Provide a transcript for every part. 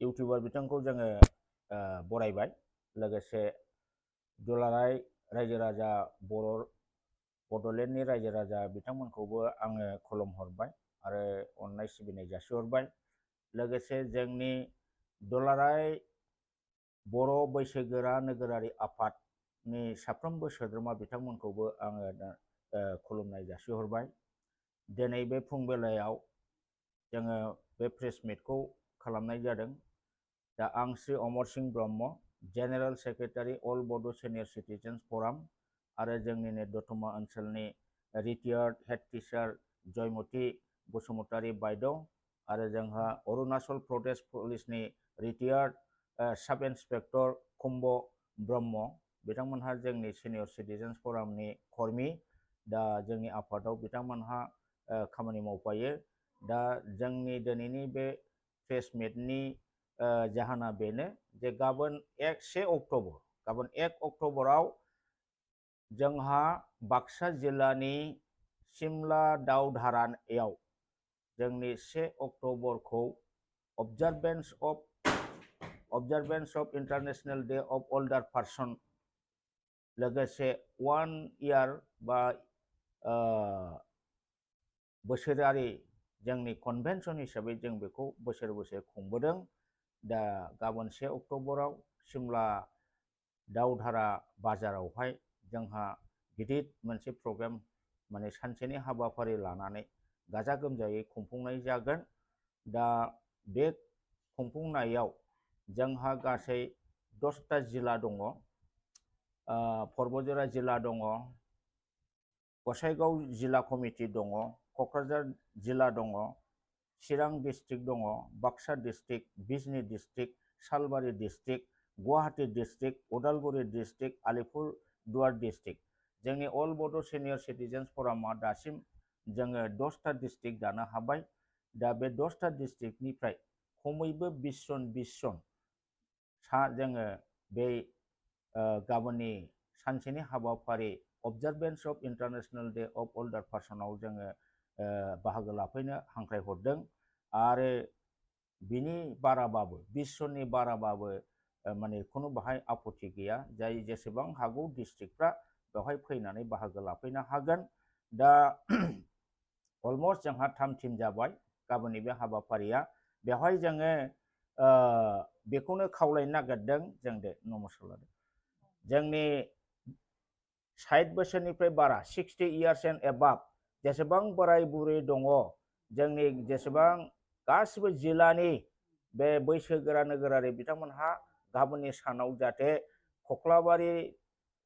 YouTuber बिथांखौ जोङो बरायबाय लोगोसे दुलाराय रायजो राजा बड'लेण्डनि रायजो राजा बिथांमोनखौबो आङो खुलुमहरबाय आरो अननाय सिबिनाय जासिहरबाय लोगोसे जोंनि दुलाराय बर' बैसोगोरा नोगोरारि आफादनि साफ्रोमबो सोद्रोमा बिथांमोनखौबो आङो खुलुमनाय जासिहरबाय दिनै बे फुंबेलायाव जोङो बे प्रेस मिटखौ खालामनाय जादों दा आं श्री अमर सिंह ब्रह्म जेनेरेल सेक्रेटारि अल बड' सिनियर सिटिजेन्स फराम आरो जोंनिनो दतमा ओनसोलनि रिटायार्ड हेड टिचार जयमती बसुमतारी बायद' आरो जोंहा अरुणाचल प्रदेश पुलिसनि रिटायार्ड साब इन्सपेक्टर कुम्ब ब्रह्म बिथांमोनहा जोंनि सिनियर सिटिजेन्स फरामनि कर्मि दा जोंनि आफादाव बिथांमोनहा खामानि मावफायो दा जोंनि दिनैनि बे प्रेस मिटनि जाहोना बेनो जे गाबोन 1 अक्ट'बराव जोंहा बाक्सा जिल्लानि सिमला दावधारायाव जोंनि 1 अक्ट'बरखौ observance of international day of older person लोगोसे 1 इयार बा बोसोरारि जोंनि कन्भेनसन हिसाबै जों बेखौ बोसोर बोसोर खुंबोदों दा गाबोन 1 अक्ट'बराव सिमला दावधारा बाजारावहाय जोंहा गिदिर मोनसे प्रग्राम माने सानसेनि हाबाफारि लानानै गाजा गोमजायै खुंफुंनाय जागोन दा बे खुंफुंनायाव जोंहा गासै 10टा जिल्ला दङ पर्बतजरा जिल्ला दङ गसाइगाव जिल्ला कमिटि दङ क'क्राझार जिल्ला दङ चिरां डिस्ट्रिक्ट दङ Baksa district Bijni district Salbari district Guwahati district Udalguri district Alipurduar district जोंनि अल बड' सिनियर सिटिजेन्स फरामा दासिम जोङो 10टा डिस्ट्रिक्ट दानो हाबाय दा बे 10टा डिस्ट्रिक्टनिफ्राय खमैबो 20 जन जोङो बे गाबोननि सानसेनि हाबाफारि अबजारभेन्स अफ इन्टारनेशनेल डे अफ ओल्डार पार्सनाव जोङो बाहागो लाफैनो हांख्रायहरदों आरो बिनि बाराबाबो 20 जननि बाराबाबो माने खुनु बाहाय आपत्ति गैया जाय जेसेबां हागौ डिस्ट्रिक्टफ्रा बेवहाय फैनानै बाहागो लाफैनो हागोन दा अलमस्ट जोंहा 3 टीम जाबाय गाबोननि बे हाबाफारिया बेवहाय जोङो बेखौनो खावलायनो नागिरदों जों दे नमस्कार लादों जोंनि 60 बोसोरनिफ्राय बारा 60 इयार्स एन्ड एबाभ जेसेबां बोराय बुरै दङ जोंनि जेसेबां गासिबो जिल्लानि बे बैसोगोरा नोगोरारि बिथांमोनहा गाबोननि सानाव जाहाथे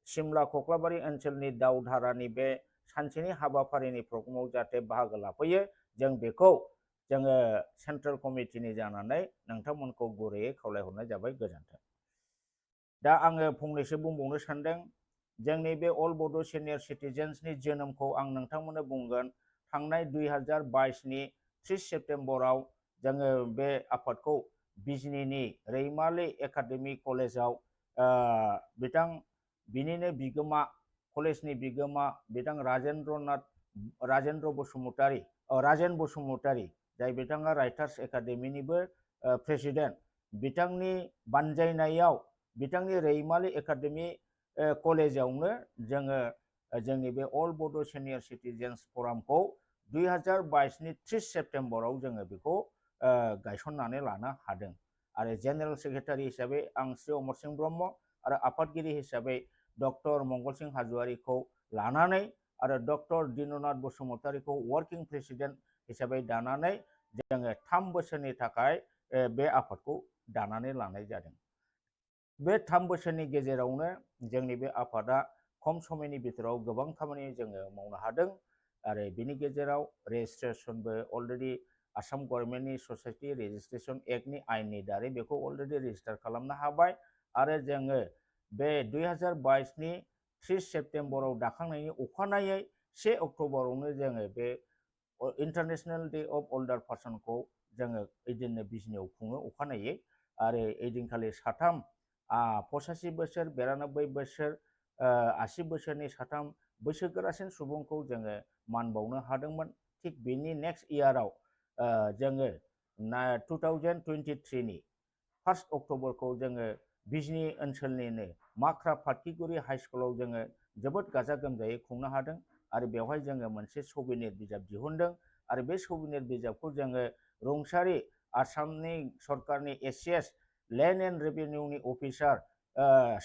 सिमला कक्लाबारि ओनसोलनि दावधारानि बे सानसेनि हाबाफारिनि प्रग्रामाव जाहाथे बाहागो लाफैयो जों बेखौ जोङो सेन्ट्रेल कमिटिनि जानानै नोंथांमोनखौ गुरैयै खावलायहरनाय जाबाय गोजोन्थों दा आङो फंनैसो बुंबावनो सानदों जोंनि बे अल बड' सिनियर सिटिजेन्सनि जोनोमखौ आं नोंथांमोननो बुंगोन थांनाय 2022नि 30 सेप्तेम्बराव जोङो बे आफादखौ बिजनीनि रैमाली एकाडेमि कलेजाव बिनिनो बिगोमा कलेजनि बिगोमा बिथां राजेन बसुमतारी जाय बिथाङा राइटार्स एकाडेमिनिबो प्रेसिडेन्ट बिथांनि बानजायनायाव बिथांनि रैमाली एकाडेमि कलेजावनो जोङो जोंनि बे अल बड' सिनियर सिटिजेन्स फरामखौ 2022नि 30 सेप्तेम्बराव जोङो बेखौ गायसननानै लानो हादों आरो जेनेरेल सेक्रेटारि हिसाबै आं श्री अमर सिंह ब्रह्म आरो आफादगिरि हिसाबै डक्टर मंगल सिंह हाज'वारिखौ लानानै आरो डक्टर दिननाथ बसुमतारीखौ वर्किं प्रेसिडेन्ट हिसाबै दानानै जोङो 3 बोसोरनि थाखाय बे आफादखौ दानानै लानाय जादों बे 3 बोसोरनि गेजेरावनो जोंनि बे आफादा खम समनि बिथोराव गोबां खामानि जोङो मावनो हादों आरो बिनि गेजेराव रेजिस्ट्रेशनबो अलरेडि आसाम गभर्नमेन्टनि ससाइटि रेजिस्ट्रेशन एक्टनि आइननि दारै बेखौ अलरेडि रेजिस्टार खालामनो हाबाय आरो जोङो बे 2022नि 30 सेप्तेम्बराव दाखांनायनि अखानायै 1 अक्ट'बरावनो जोङो बे इन्टारनेशनेल डे अफ ओल्डार पार्सनखौ जोङो ओइदिननो बिजनीआव खुङो अखानायै आरो ओइदिनखालि 85 बोसोर 92 बोसोर 80 बोसोरनि 3 बैसोगोरासिन सुबुंखौ जोङो मान बावनो हादोंमोन थिग बेनि नेक्स्ट इयाराव जोङो 2023नि 1 अक्ट'बरखौ जोङो बिजनि ओनसोलनिनो माख्रा फाथिगुरि हाइ स्कुलाव जोङो जोबोद गाजा गोमजायै खुंनो हादों आरो बेवहाय जोङो मोनसे सबिनेर बिजाब दिहुनदों आरो बे सबिनेर बिजाबखौ जोङो रुंसारि आसामनि सरकारनि एसिएस लेन्ड एन्ड रेभिनिउनि अफिसार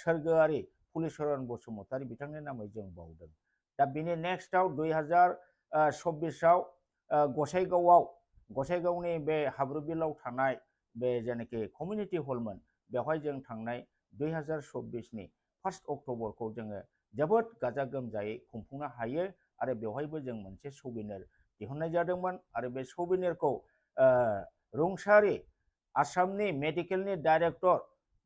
सोरगोआरि पुलिचरन बसुमतारी बिथांनि नामै जों बावदों। दा बिनि नेक्स्टआव 2024आव गसाइगावनि बे हाब्रुबिलाव थानाय बे जेनाखि कमिउनिटि हलमोन बेवहाय जों थांनाय 2024नि 1 अक्ट'बरखौ जोङो जोबोद गाजा गोमजायै खुंफुंनो हायो आरो बेवहायबो जों मोनसे सबिनेर दिहुननाय जादोंमोन आरो बे सबिनेरखौ रुंसारि आसामनि मेडिकेलनि डाइरेक्टर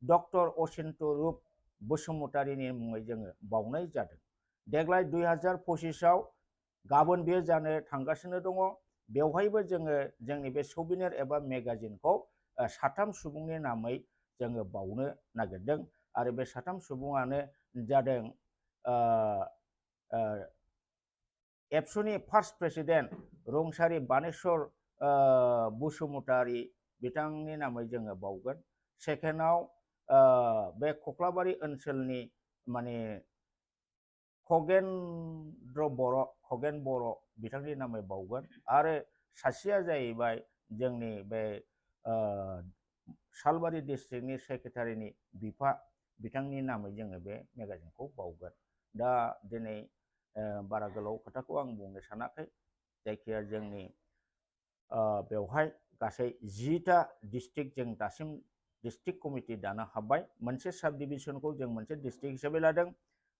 डक्टर अचिन्त रुप बसुमतारीनि मुङै जोङो बावनाय जादों। देग्लाय 2025आव गाबोन बेयो जानो थांगासिनो दङ। बेवहायबो जोङो जोंनि बे सबिनेर एबा मेगाजिनखौ 3 सुबुंनि नामै जोङो बावनो नागिरदों आरो बे 3 सुबुङानो जादों एबसुनि फार्स्ट प्रेसिडेन्ट रुंसारि बानेश्वर बसुमतारी बिथांनि नामै जोङो बावगोन। सेकेन्डआव बे कक्लाबारि ओनसोलनि माने खगेन बर' बिथांनि नामै बावगोन आरो सासेया जाहैबाय जोंनि बे सालबारि डिस्ट्रिक्टनि सेक्रेटारिनि बिफा बिथांनि नामै जोङो बे मेगाजिनखौ बावगोन। दा दिनै बारा गोलाव खोथाखौ आं बुंनो सानाखै। जायखिया जोंनि बेवहाय गासै 10टा डिस्ट्रिक्ट जों दासिम डिस्ट्रिक्ट कमिटि दानो हाबाय। मोनसे साब डिभिजनखौ जों मोनसे डिस्ट्रिक्ट हिसाबै लादों।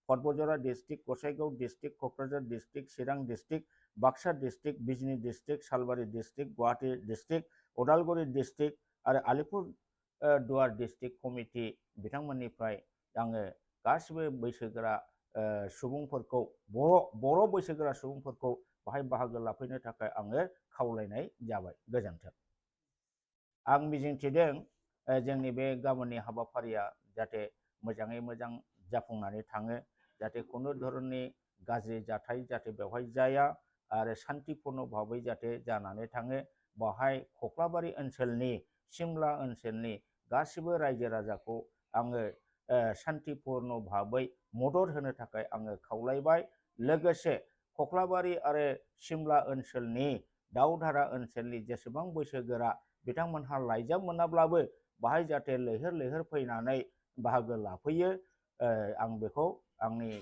Kokrajhar district, Gossaigaon district, Kokrajhar district, Chirang district, Baksa district, Bijni district, Salbari district, Guwahati district, Udalguri district आरो आलिपुरदुवार डिस्ट्रिक्ट कमिटि बिथांमोननिफ्राय आङो गासिबो बैसोगोरा सुबुंफोरखौ बर' बैसोगोरा सुबुंफोरखौ बाहाय बाहागो लाफैनो थाखाय आङो खावलायनाय जाबाय। गोजोन्थों। आं मिजिंथिदों जोंनि बे गाबोननि हाबाफारिया जाहाथे मोजाङै मोजां जाफुंनानै थाङो, जाहाथे खुनु धरननि गाज्रि जाथाय जाहाथे बेवहाय जाया आरो सान्तिपूर्ण भाबै जाहाथे जानानै थाङो। बाहाय कक्लाबारि ओनसोलनि सिमला ओनसोलनि गासिबो रायजो राजाखौ आङो सान्तिपूर्ण भाबै मदद होनो थाखाय आङो खावलायबाय। लोगोसे कक्लाबारि आरो सिमला ओनसोलनि दाउधारा ओनसोलनि जेसेबां बैसोगोरा बिथांमोनहा लाइजाम मोनाब्लाबो बाहाय जाहाथे लैहोर लैहोर फैनानै बाहागो लाफैयो। आं बेखौ आंनि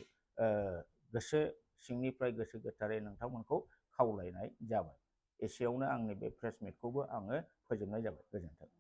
गोसो सिंनिफ्राय गोसो गोथारै नोंथांमोनखौ खावलायनाय जाबाय। एसेयावनो आंनि बे प्रेस मिटखौबो आङो फोजोबनाय जाबाय। गोजोन्थों।